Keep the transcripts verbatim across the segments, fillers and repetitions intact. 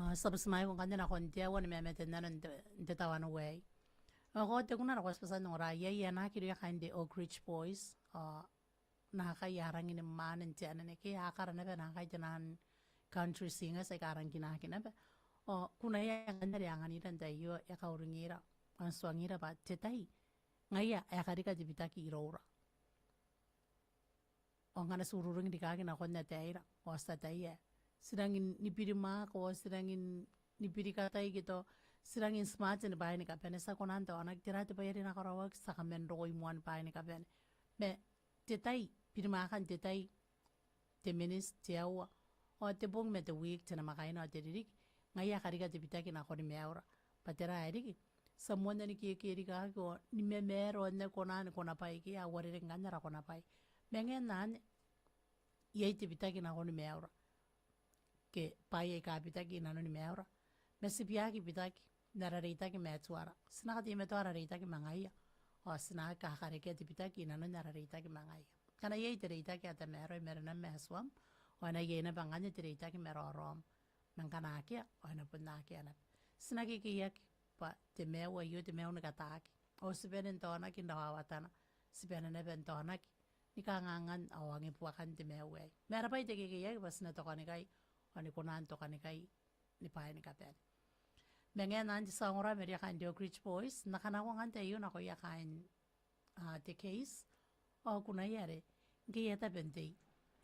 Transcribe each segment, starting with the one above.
Ao ti a butimwaeko ngkanne nakon te aua ni mamate n nanon te, te tawanou aei. Ao ko te kuna nako ti bati n ongora iai, e na aki irouia kaain te Oak Ridge Boys, ao naakai a rangi ni mwaane n te anene ke a kara naba naakai te naan country singers aika a rangi n aki naba. Ao kunaia ngkanne are anganira n tai aio, e kauringira, ao n tuangira bwa te tai ngaia ae karika te bitaki iroura. Ao ngkana ti ururing rikaaki nakon ataeira, ao ti ataia, ti rangi ni birimwaaka, ao ti rangi ni birikatai ke tao ti rangi n smart ni bwaai ni kabane. Ti a kona n taonaki tera te bwai are e na karaoaki, ti a kaman roko i moan bwaai ni kabane. Ma te tai, birimwaakan te tai, te miniti, te aua, ao te bong ma te wiiki, te namwakaina ao te ririki, ngaia ae karika te bitaki nakoni maiura. Bwa tera ae riki? Ti a moanna ni kekerikaki ao ni mamaara ao n aki kona ni konabwai ke a uarereke ngkanne ara konabwai. Ma ngae n anne, iai te bitaki nakoni maiura ke bwaai aika bitaki i nanoni maiura. Ma ti bia aki bitaki n ara reitaki ma Atuara. Ti na kateimatoa ara reitaki ma ngaia, ao ti na aki kakarekea te bitaki i nanon ara reitaki ma ngaia. Ngkana iai te reitaki ae tamaroa i marenam ma Atuam, ao e na iai naba ngkanne te reitaki ma raoraom. Ma ngkana akea, ao e na bon akea naba. Ti na kekeiaki bwa te maiu aio te maiu ni kataaki. Ao ti bane n taonaki n rawawatana, ti bane naba n taonaki ni kangangan ao angibuakan te maiu aei. Ma ara bwai te kekeiaki bwa ti na tokanikai, ao ni kona n tokanikai ni bwaai ni kabane. Ma ngae n anne ti a ongora ma irouia kaain te Oak Ridge Boys, n na kanakoa ngkanne te tai aio nakoia kaain, a, te Case, ao kunaia are ngke I a tabe n tei,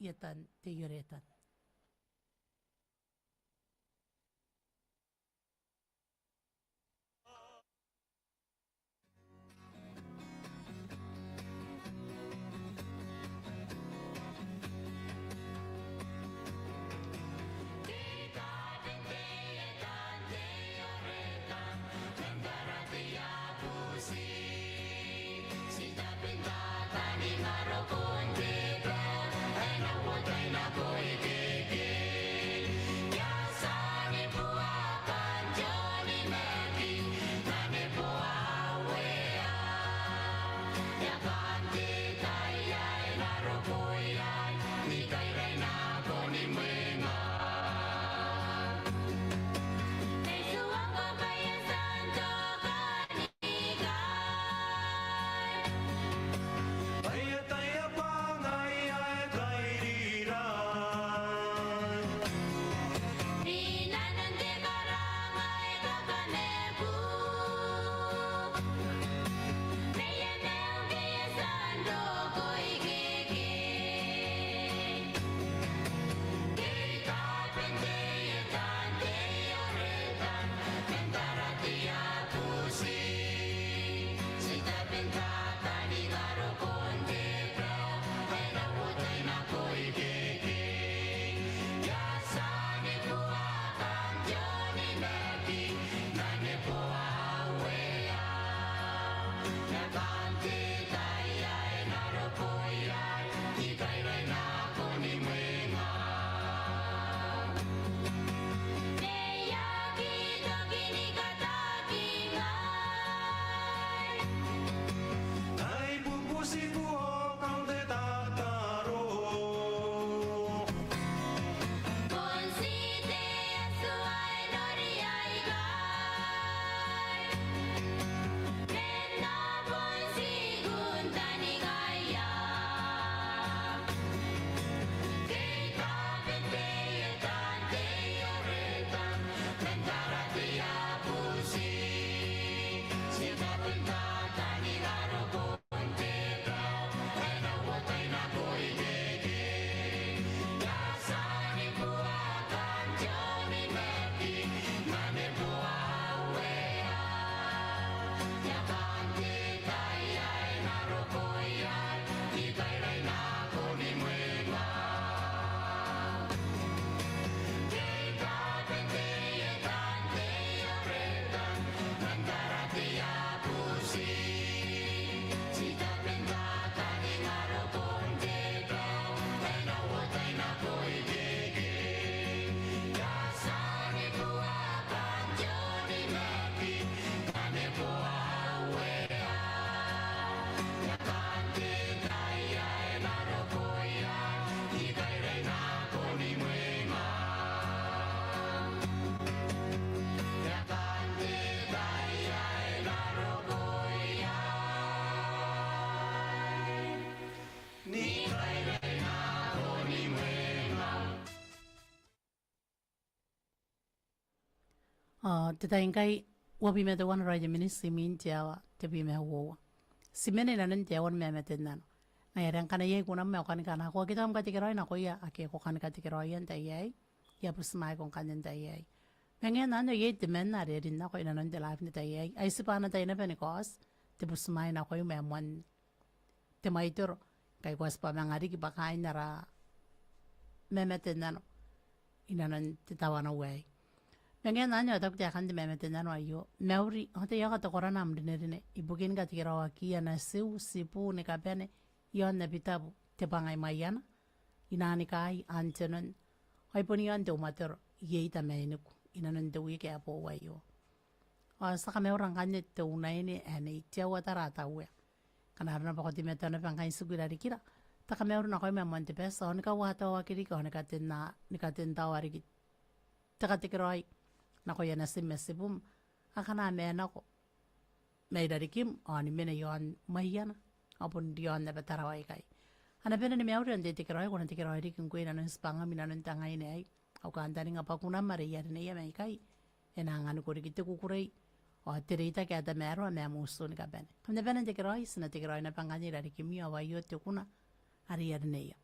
I a tan te ioretan. Ao te tai ngkai, uabwi ma teuana raoi te miniti imwin te aoa tebwi ma uoua. Ti mena inanon te aoa ni mamate n nano. Ngaia are ngkana iai kunam ma ko kani kanakoa, ke tao kam katekeraoi nakoia ake ko kani katekeraoia n tai aei. I a butimwaeko ngkanne n tai aei. Ma ngaia anne iai temanna are e rin nako inanon te live n te tai aei. Ai tibwa ana tai naba ni kaoti te butimwai nakoiu ma moan te mwaitoro, ngkai ko a tibwa manga riki bwa kaain ara mamate n nano inanon te tawanou aei. Ma ngaia anne ao taku taekan te mamate n nano aio. Mauri, ao taiaoka te korana am rinerine ibukin katekeraoakiia natiu, tibu ni kabane, iaon Abitabu, Tebwangai Maiana, Inanikaai, Antenon, ao ai bon iaon te umatoro, ieta mainiku inanon te wiiki ae boou aio. Ao ti a kamaura ngkanne te unaine ae Nei Tiaua Taratauea. Ngkana arona bwa ko teimatoa naba ngkai n tiku i rarikira, te kamauri nakoim ma moan te bati, ao ni kauataoaki riki, ao ni katen, ni katennaoa riki te katekeraoi nakoia natim ma tibum akana a mena nako mai rarikim, ao ni mena iaon Maiana, ao bon iaon naba Tarawa ikai. Ana bane ni mauri ao n te tekeraoi, ko na tekeraoi riki ngkoe inanon tibwangam inanon te ngaina aei. Au kantaninga bwa kunam are I a rineia mai ikai e na anganiko riki te kukurei ao te reitaki ae tamaroa ma am utu ni kabane. Kam na bane n tekeraoi, ti na tekeraoi naba ngkanne i rarikimi, ao aio te kuna are I a rineia.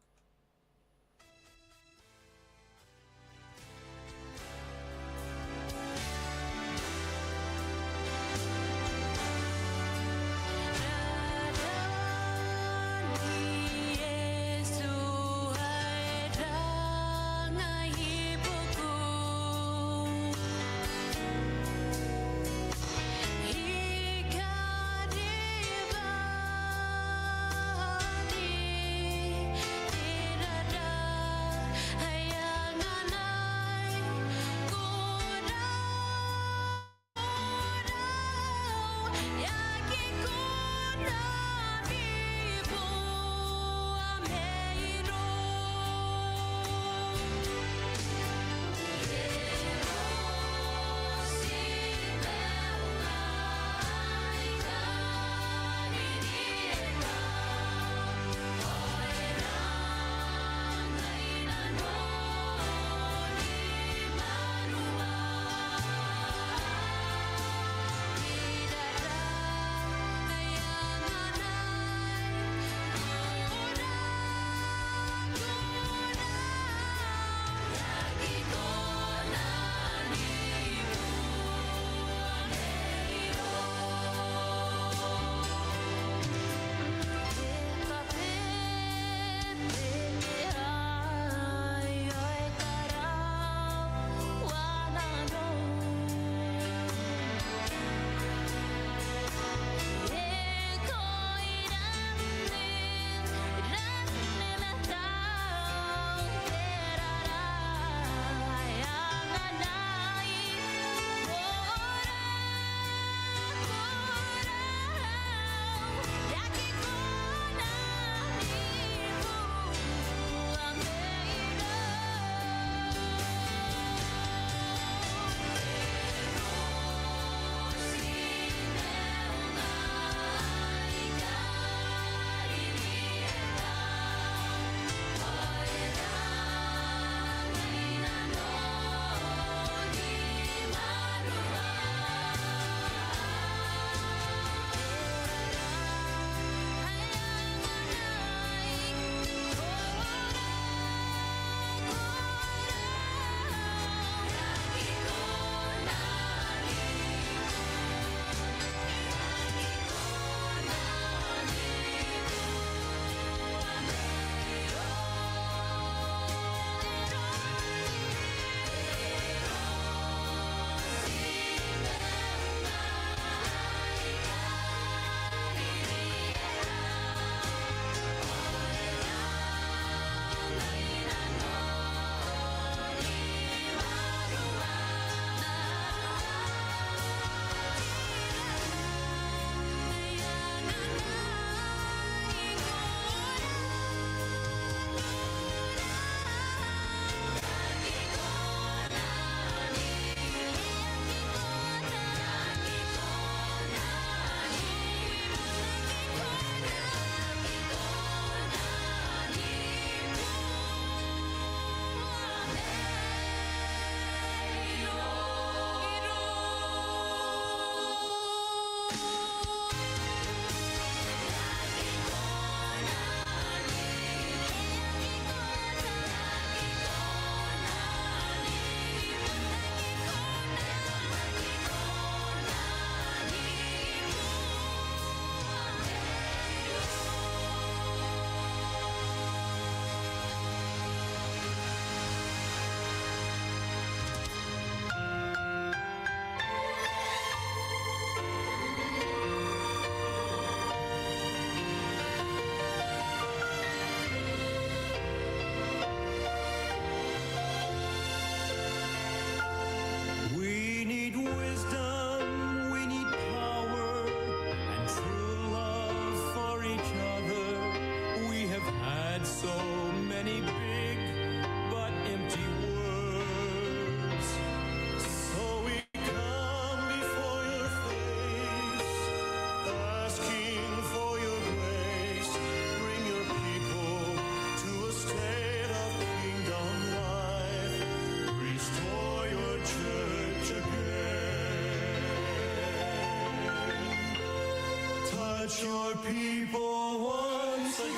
Your people once again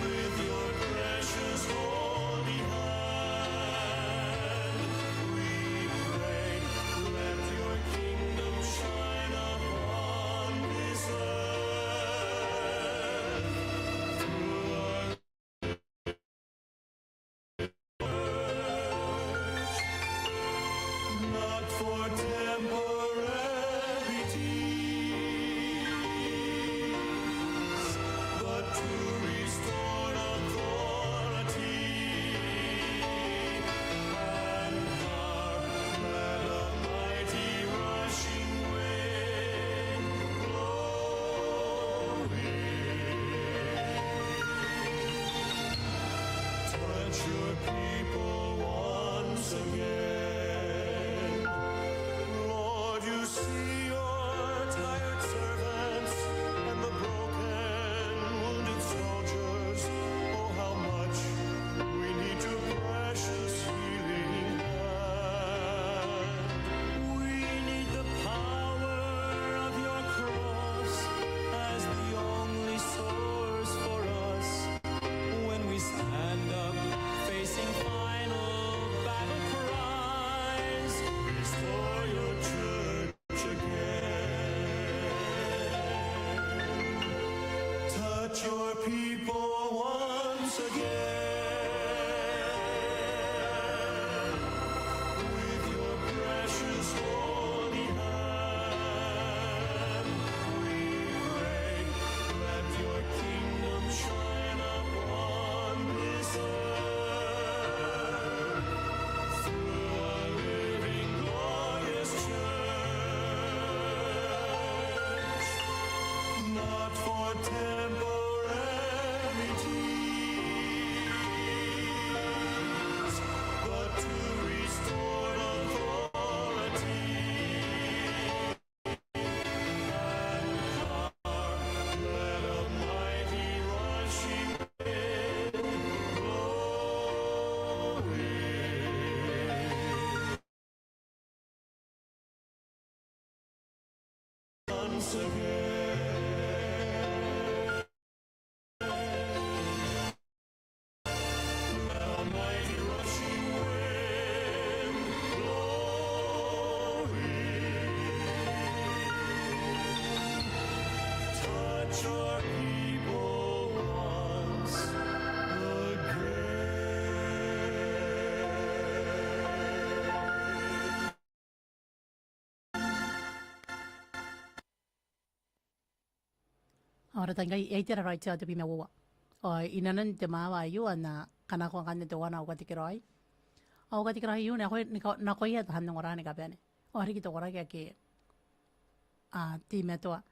with your precious holy hand. We pray, let your kingdom shine upon this earth. Not for temporary peace, but to restore authority and power. Let a mighty rushing wind blow in. Touch your people once again. Lord, you see your tired servants and the broken, wounded soldiers. Oh, how much we need your precious healing hand. We need the power of your cross as the only source for us. When we stand up facing final battle cries, restore your church again. Touch your people once again with your precious holy hand. We pray, let your kingdom shine upon this earth through a living, glorious church, not for temporary peace, but to restore authority. Touch your people once again. Ao ara tai ngkai, e a itera raoi te aoa tebwi ma uoua. Ao i nanon te mwawa aio, a na kanakoa ngkanne teuana au katekeraoi. Au katekeraoi aio, nako, nako, nakoia taan ongora ni kabane. Ao riki te koraki ake a teimatoa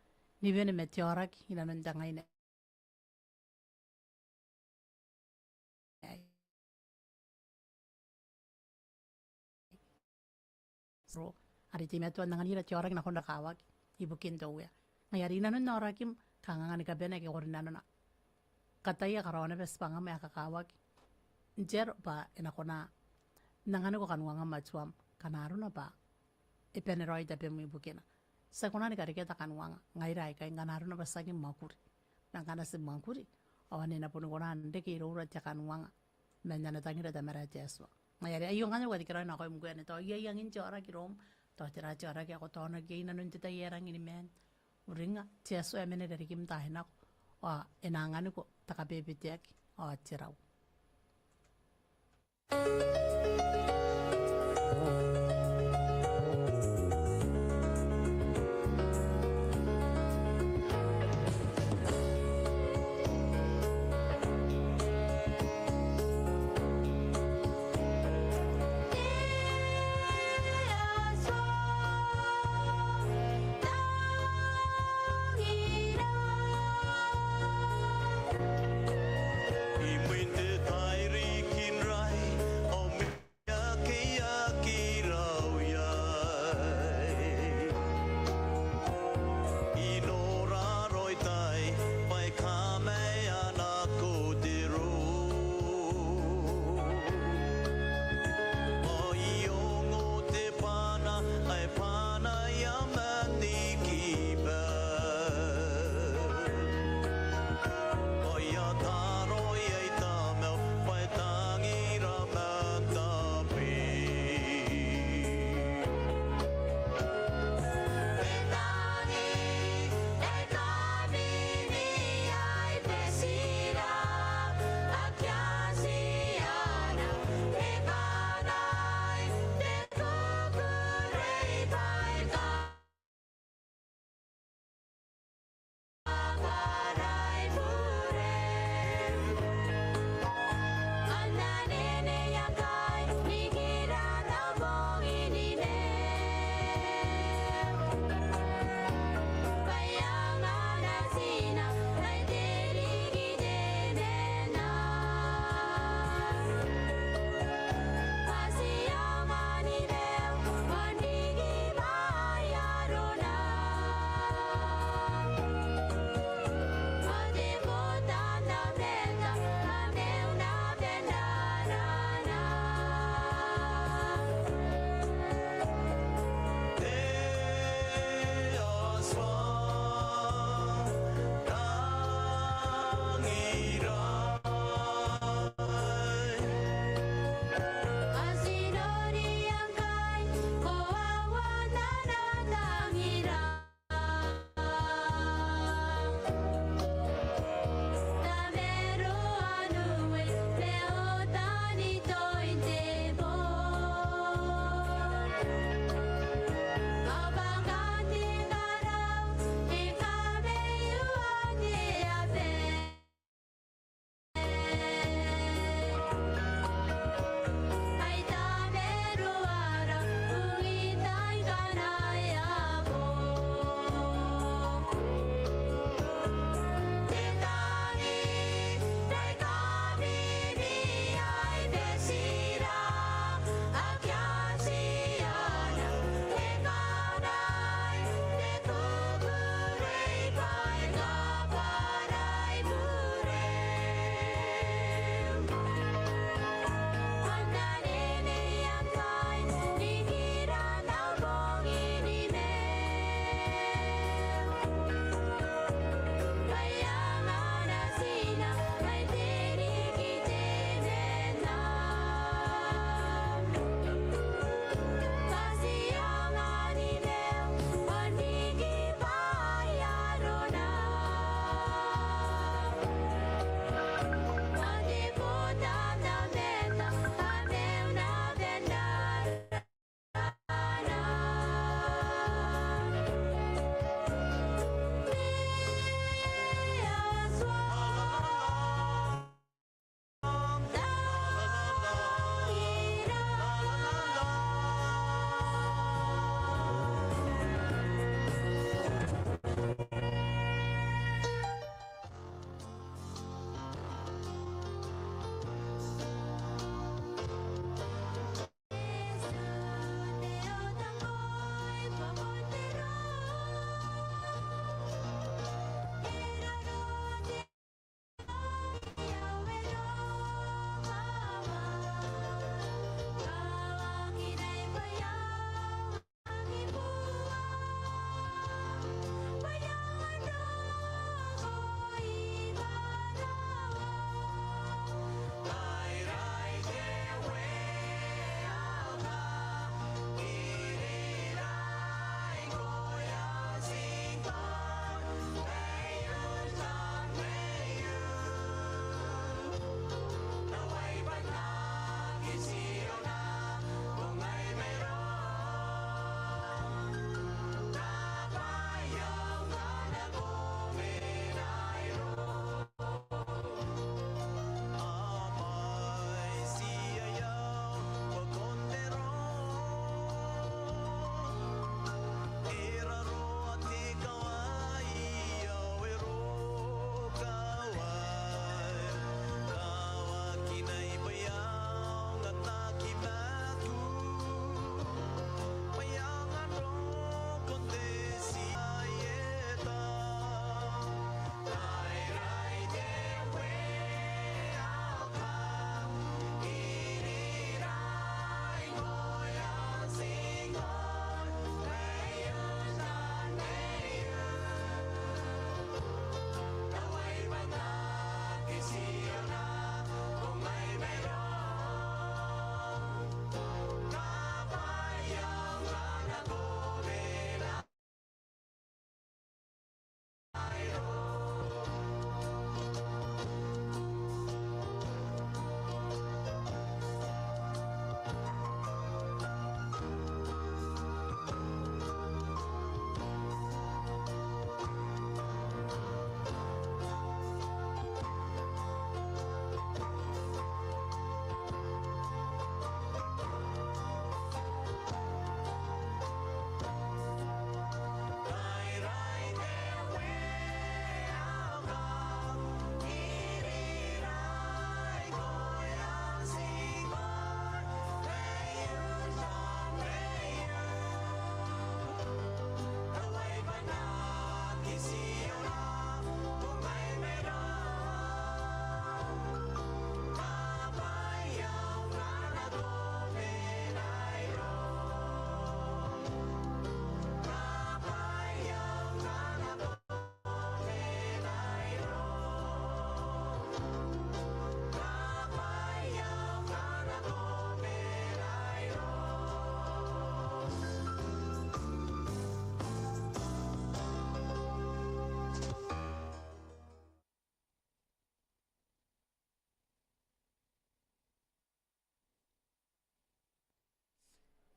ni wene ma te aoraki i nanon te ngaina aei. Ro, are teimatoa n anganira te aoraki nakon rakawaki ibukin te Uea. Ngaia are i nanon aorakim, kanganga ni kabane ake ko rinanona, kataia karaoa naba tibwangam ae kakawaki n te aro bwa e na kona n anganiko kaniwangam Atuam, ngkana arona bwa e bane raoi tabem ibukina. Ti aki kona ni karekea te kaniwanga ngaira aikai ngkana arona bwa tiaki mwakuri. Ma ngkana ti mwakuri, ao ane e na boni kona n reke iroura te kaniwanga man ana tangira Tamara ae te Atua. Ngaia are aio ngkanne au katekeraoi nakoim ngkoe ane tao iai angin te aoraki iroum, tao tera te aoraki ae ko taonaki iai i nanon te tai ae rangi ni maan. Uringa, te Atua e mena i rarikim n taai nako, ao e na anganiko te kabebeteaki ao te rau. Imwin te tairiki n rai, ao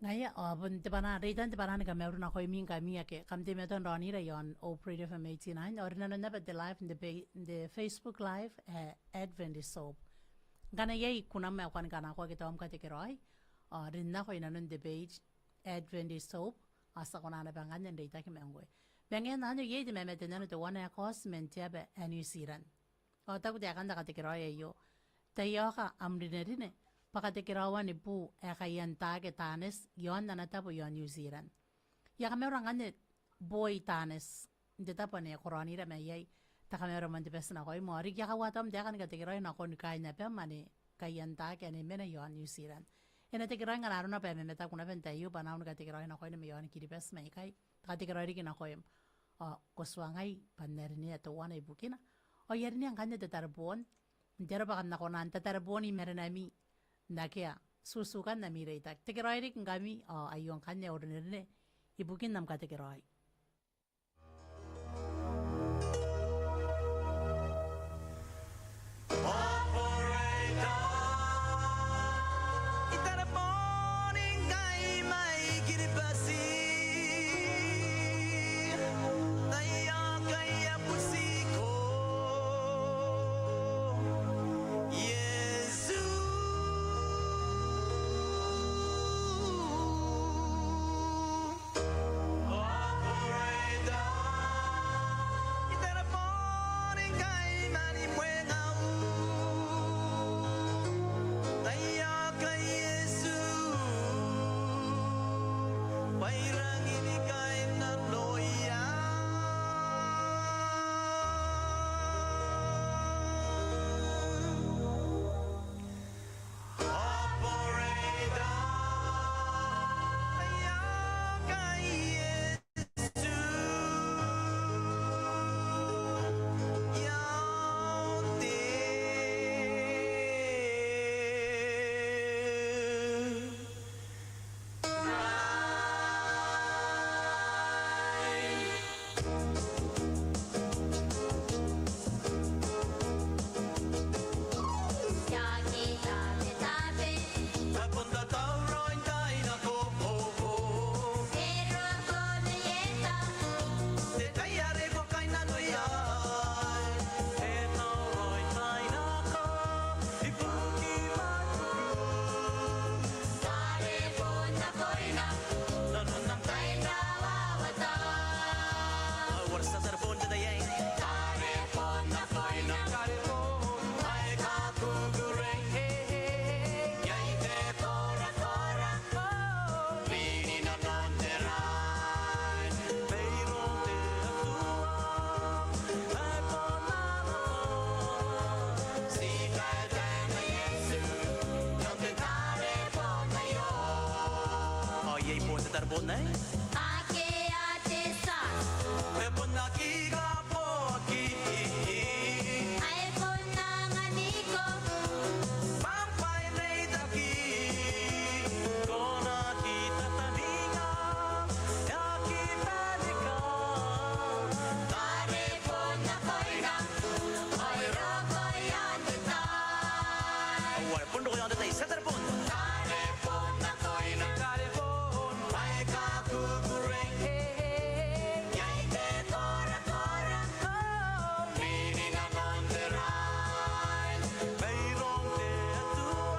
Ngaia, ao bon te bana, reitan te bana ni kamauri nakoimi ngkami ake kam teimatoa n raonira i aon Hope Radio F M eighty-nine, ao rinanon naba te live n te pei-, n te Facebook Live ae Adventist Hope. Ngkana iai kunam ae ko kan kanakoa ke tao am katekeraoi, ao rin nako inanon te page Adventist Hope, ao ti a kona naba ngkanne n reitaki ma ngkoe. Ma ngaia anne iai te mamatenano teuana ae kaoti man te aba ae New Zealand. Ao taku taekan te katekeraoi aio, taiaoka am rinerine bwa katekeraoan buu ae kaian taake Taneti i aon ana tabo i aon New Zealand. I a kamaura ngkanne boi Taneti n te tabo ane ko raonira mai iai, te kamaura man te bati nakoim, ao riki a kaua tao am taeka ni katekeraoi nakon kaain abam ane kaian taake ane mena i aon New Zealand. E na tekeraoi ngkana arona bwa e mamataku naba n tai aio bwa N na katekeraoi nakoina mai aon Kiribati mai ikai, te katekeraoi riki nakoim. Ao ko tuangai bwa N na rinea teuana ibukina. Ao I a rinea ngkanne te tareboon, n te aro bwa kam na kona n tatareboni marenami n akea tutukan ami reitaki. Tekeraoi riki ngkami, ao aio ngkanne au rinerine ibukin am katekeraoi. Ao iai bon te tareboon aei? Akea te tia. E bon aki kaboaki. Ae bon anganiko. Bwa am bwai n reitaki. Ko na aki tataninga. E aki banika. Tareboon nakoina. Ao e roko i aon te tai. Ao e bon roko i aon te tai, ti a tareboon. Tareboon nakoina. Tareboon. Bwa e kakukurei. Iai te korakora. Rinanon te rai. Mairoun te Atua.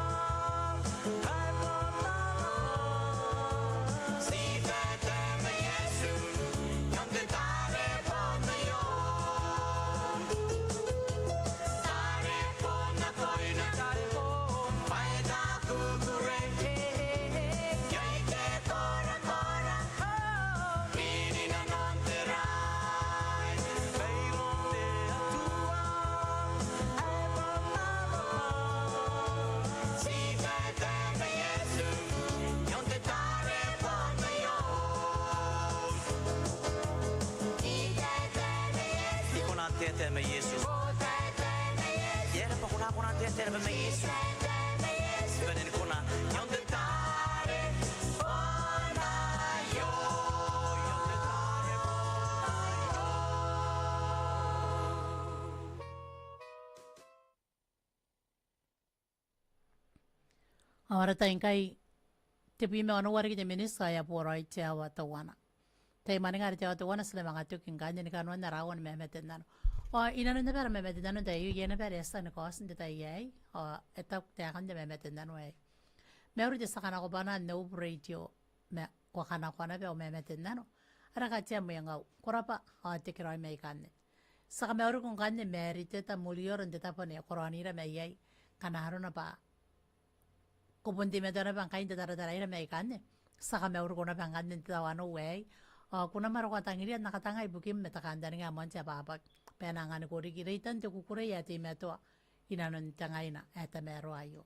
I kona n taetae ma Iesu. E aera bwa ko na kona n taetae naba ma Iesu? Bane ni kona. Ao ara tai ngkai, tebwi ma onoua riki te miniti ao e a boraoi te aoa teuana. Tai mwaninga are te aoa teuana ti na manga toki ngkanne ni kanoan ara aoa ni mamate n nano. Ao inanon naba ara mamate n nano n tai aio, iai naba are e a tia ni kaoti n te tai aei, ao e taku taekan te mamate n nano aei. Mauri te tia kanakoa bwanaan Hope Radio, ma ko a kanakoa naba au mamate n nano. Ara katia mwengau, ko rabwa, ao tekeraoi mai ikanne. Ti a kamauriko ngkanne ma Riteta Murioro n te tabo ane ko raonira mai iai, ngkana arona bwa ko bon teimatoa naba ngkai n tatarataraira mai ikanne. Ti a kamauriko naba ngkanne n te tawanou aei. Ao ko na marokoa tangiria n na katangai ibukim ma te kantaninga ae moan te abwabwaki. Bwa e na anganiko riki reitan te kukurei ae teimatoa inanon te ngaina ae tamaroa aio.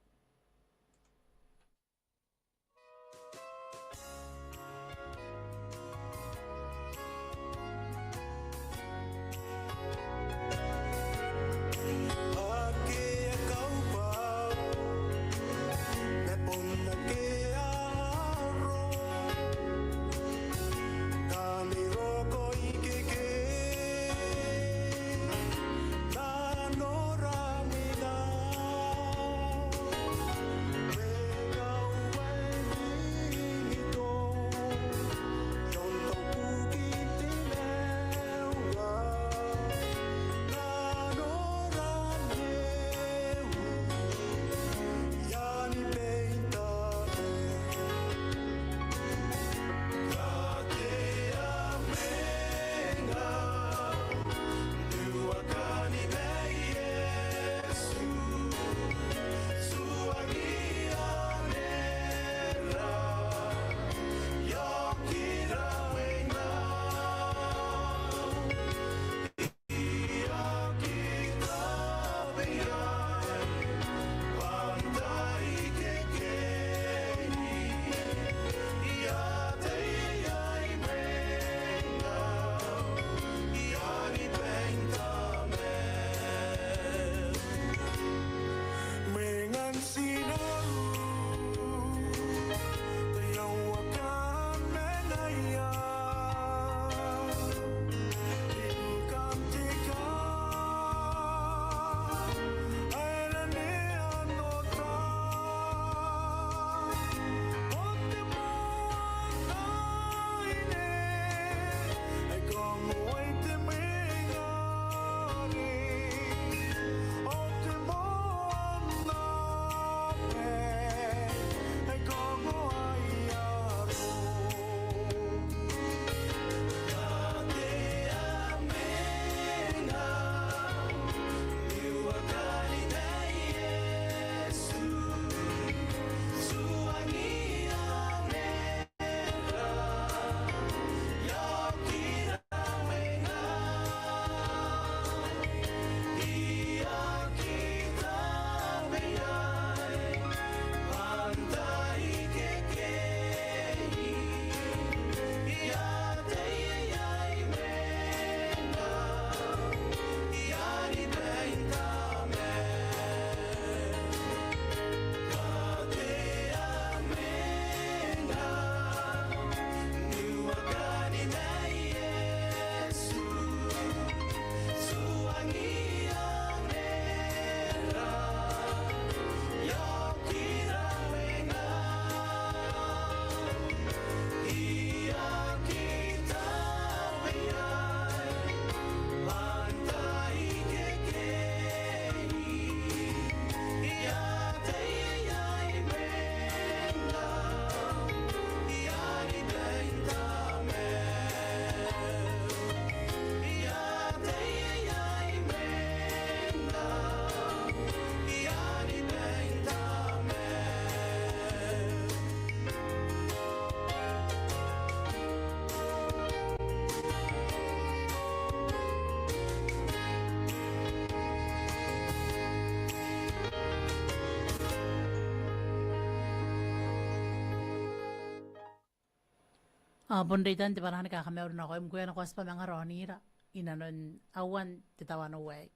Ao bon reitan te bwanaa ni kakamauri nakoim ngkoe ae ko a tibwa manga raonira inanon auan te tawanou aei.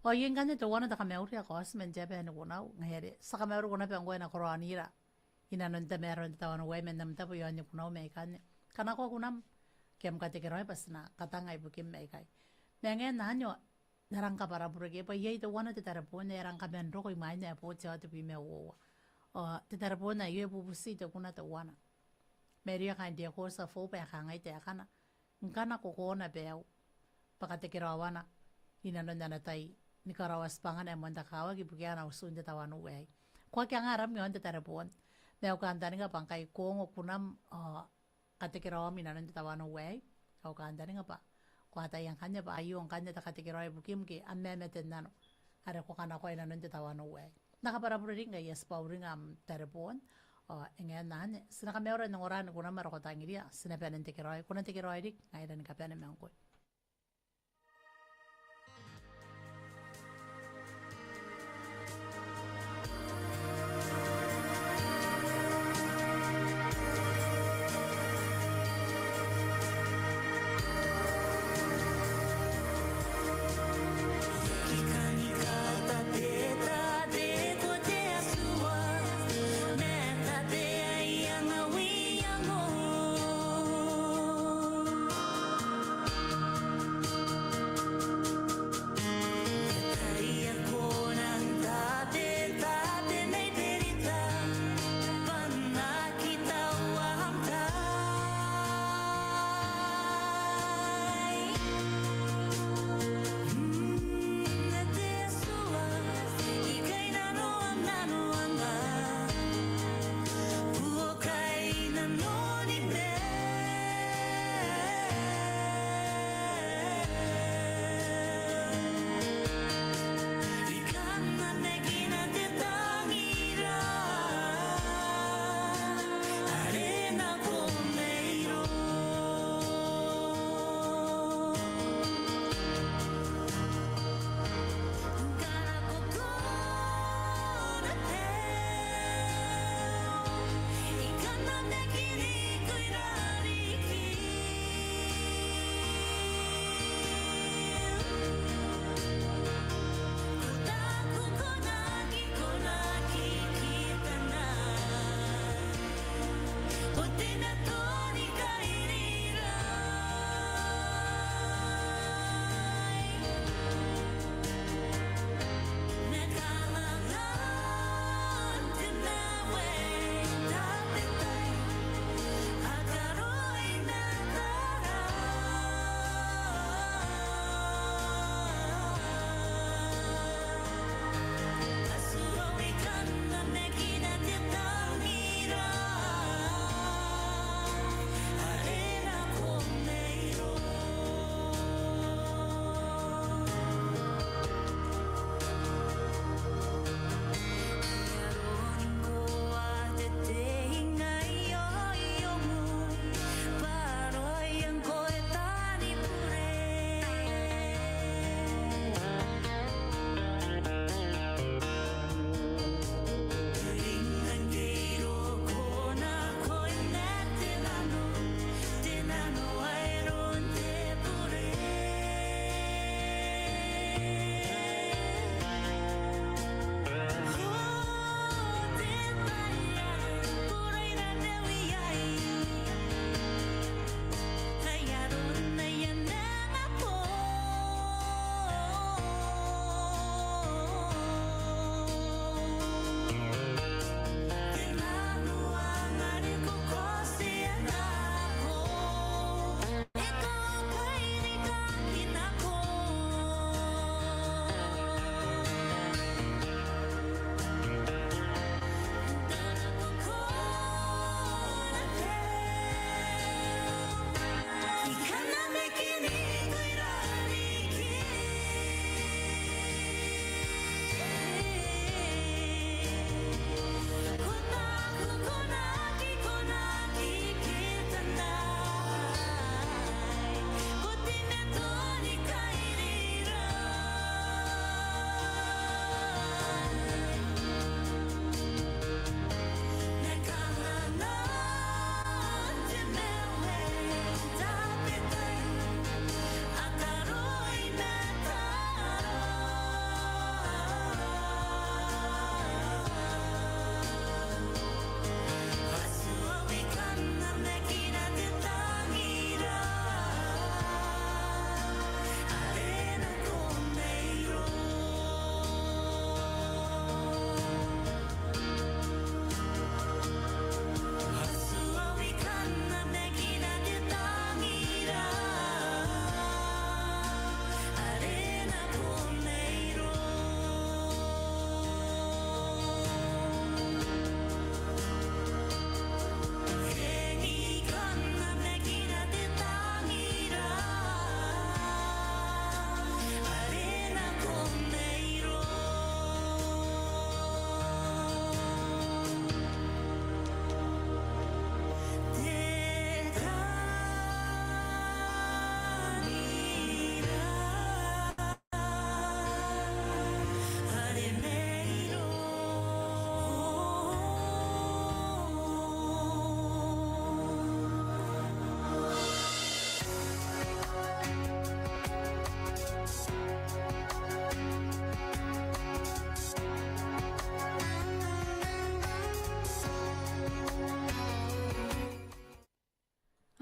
Ao iai ngkanne teuana te kamauri ae ko a tia man te aba ae Nikunau, ngaia are ti a kamauriko naba ngkoe ae ko raonira inanon tamaroan te tawanou aei man am tabo i aon Nikunau mai ikanne. Kanakoa kunam ke am katekeraoi bwa ti na katanga ibukim aikai. Ma ngaia anne, ao N na rang kabwarabure ke bwa iai teuana te tareboon ae e rang kaman roko imwain ae boou te aoa tebwi ma uoua. Ao te tareboon aio e bubuti te kuna teuana. Mairouia kaain te Ekoti Foob ae kangai taekana: Ngkana ko kona baiu bwa katekeraoana inanon ana tai, ni karaoa tibwangana ae moan te kakawaki ibukia ana utu n te tawanou aei. Ko aki anga aram iaon te tareboon, ma au kantaninga bwa ngkai ko ongo kunam ao katekeraoam inanon te tawanou aei, au kantaninga bwa ko ataia ngkanne bwa aio ngkanne te katekeraoi ibukim ke am mamate n nano are ko kanakoa inanon te tawanou aei. N na kabwarabure riki ngkai e a tibwa uringa am tareboon. Ao e ngae n anne, ti na kamaura n ongora ni kunam are ko tangiria, ti na bane n tekeraoi, ko na tekeraoi riki ngaira ni kabane ma ngkoe.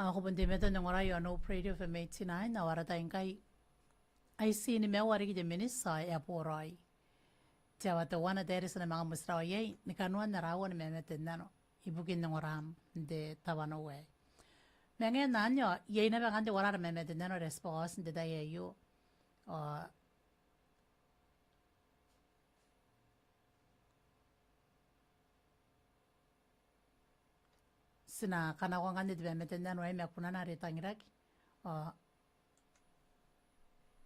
Ao ko bon teimatoa n ongora i aon Hope Radio F M eighty-nine, ao ara tai ngkai ai ti nimaua riki te miniti ao e a boraoi te aoa teuana. Te aere ti na manga motirawa iai ni kanoan ara aua ni mamate n nano ibukin ongoram n te tawanou aei. Ma ngaia anne, ao iai naba ngkanne teuana ara mamate n nano are ti bwaka n te tai aio. Ao ti na kanakoa ngkanne te mamate n nano aei ma kunana are tangiraki. Ao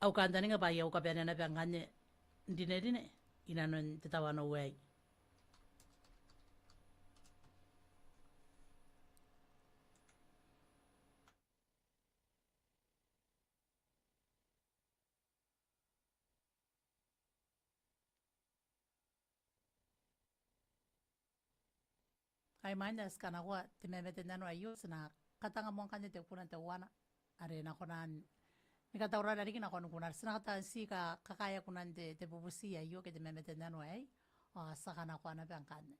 au kantaninga bwa I a kabanea naba ngkanne n rinerine inanon te tawanou aei. Ai imwain ae ti kanakoa te mamate n nano aio, ti na katanga moa ngkanne te kuna teuana are e na kona ni katauraoira riki nakon kunara. Ti na kataia n ti kakaea kunan te, te bubuti aio ke te mamate n nano aei, ao ti a kanakoa naba ngkanne.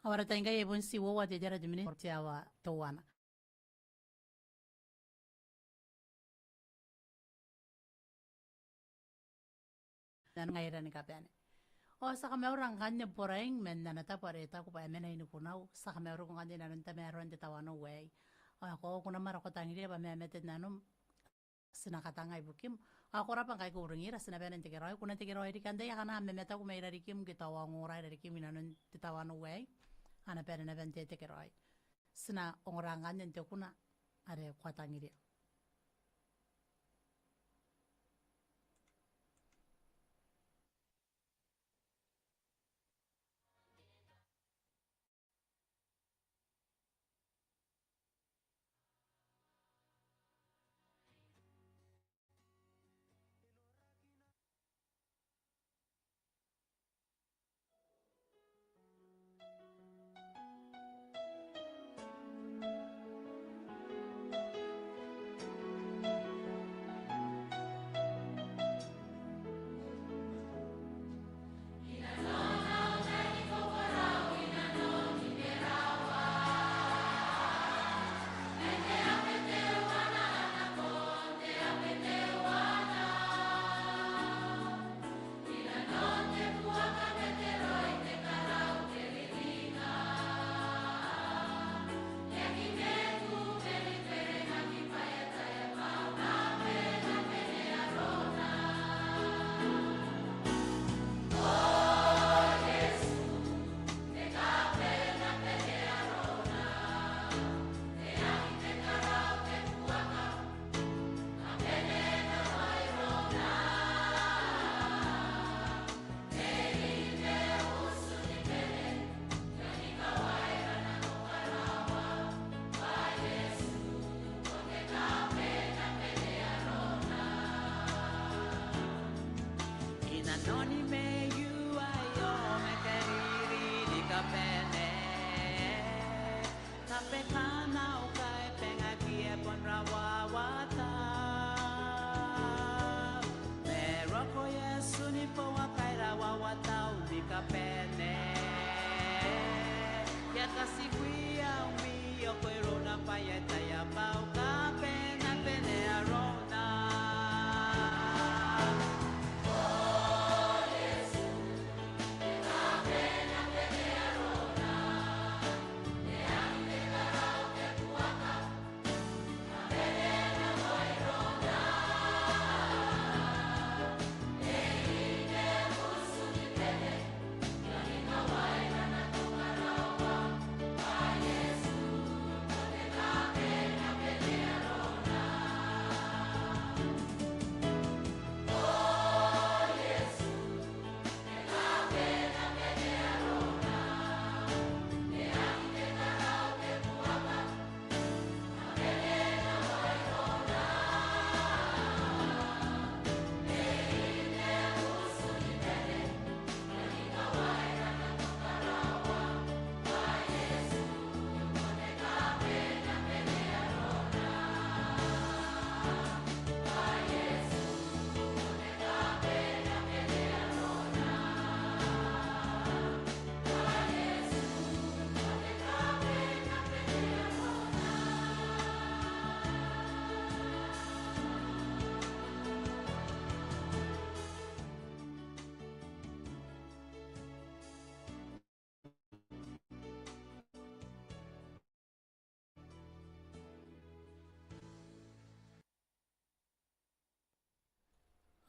Ao ara tai ngkai e bon ti uoua te iteran te miniti te aoa teuana. Ao ti a kamauri ngkanne Boraing man ana tabo are e taku bwa e mena i Nikunau. Ti a kamauriko ngkanne inanon tamaroan te tawanou aei. Ao e koaua kunam are ko tangiria bwa mamate n nanom ti na katanga ibukim. Ao ko rabwa ngkai ko uringira, ti na bane n tekeraoi. Ko na tekeraoi riki antai akana a mamataku mai rarikim ke tao a ongora i rarikim inanon te tawanou aei, a na bane naba n tekeraoi. Ti na ongora ngkanne n te kuna are ko a tangiria.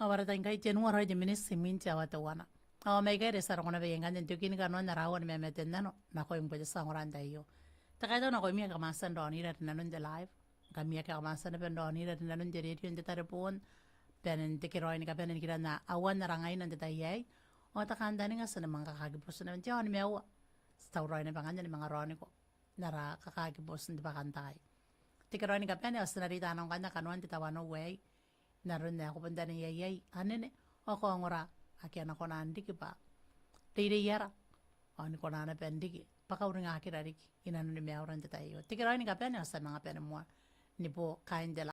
Ao ara tai ngkai tenua raoi te miniti imwin te aoa teuana. Ao mai ikai are ti a roko naba iai ngkanne n tokin kanoan ara aoa ni mamate n nano nakoim bwa te tia ongora n tai aio. Te kaitau nakoimi ake kam a tia n raonira rinanon te live. Ngkami ake kam a tia naba n raonira rinanon te radio, n te tareboon, bwa e na tekeraoi ni kabane nikiran aoan ara ngaina n te tai aei. Ao te kantaninga ti na manga kakakibotu naba n te aoa nimaua. Ti tauraoi naba ngkanne ni manga raoniko n ara kakakibotu n te bwakantaai. Tekeraoi ni kabane ao ti na reita nako ngkanne kanoan te tawanou aei. N aron ae ko bon taneiai anene, ao kaongora ake a na kona n riki bwa reireiara, ao ni kona naba n riki bwa kauringakira riki inanoni maiura n te tai aio. Tekeraoi ni kabane ao ti a manga bane moa ni bo kaain te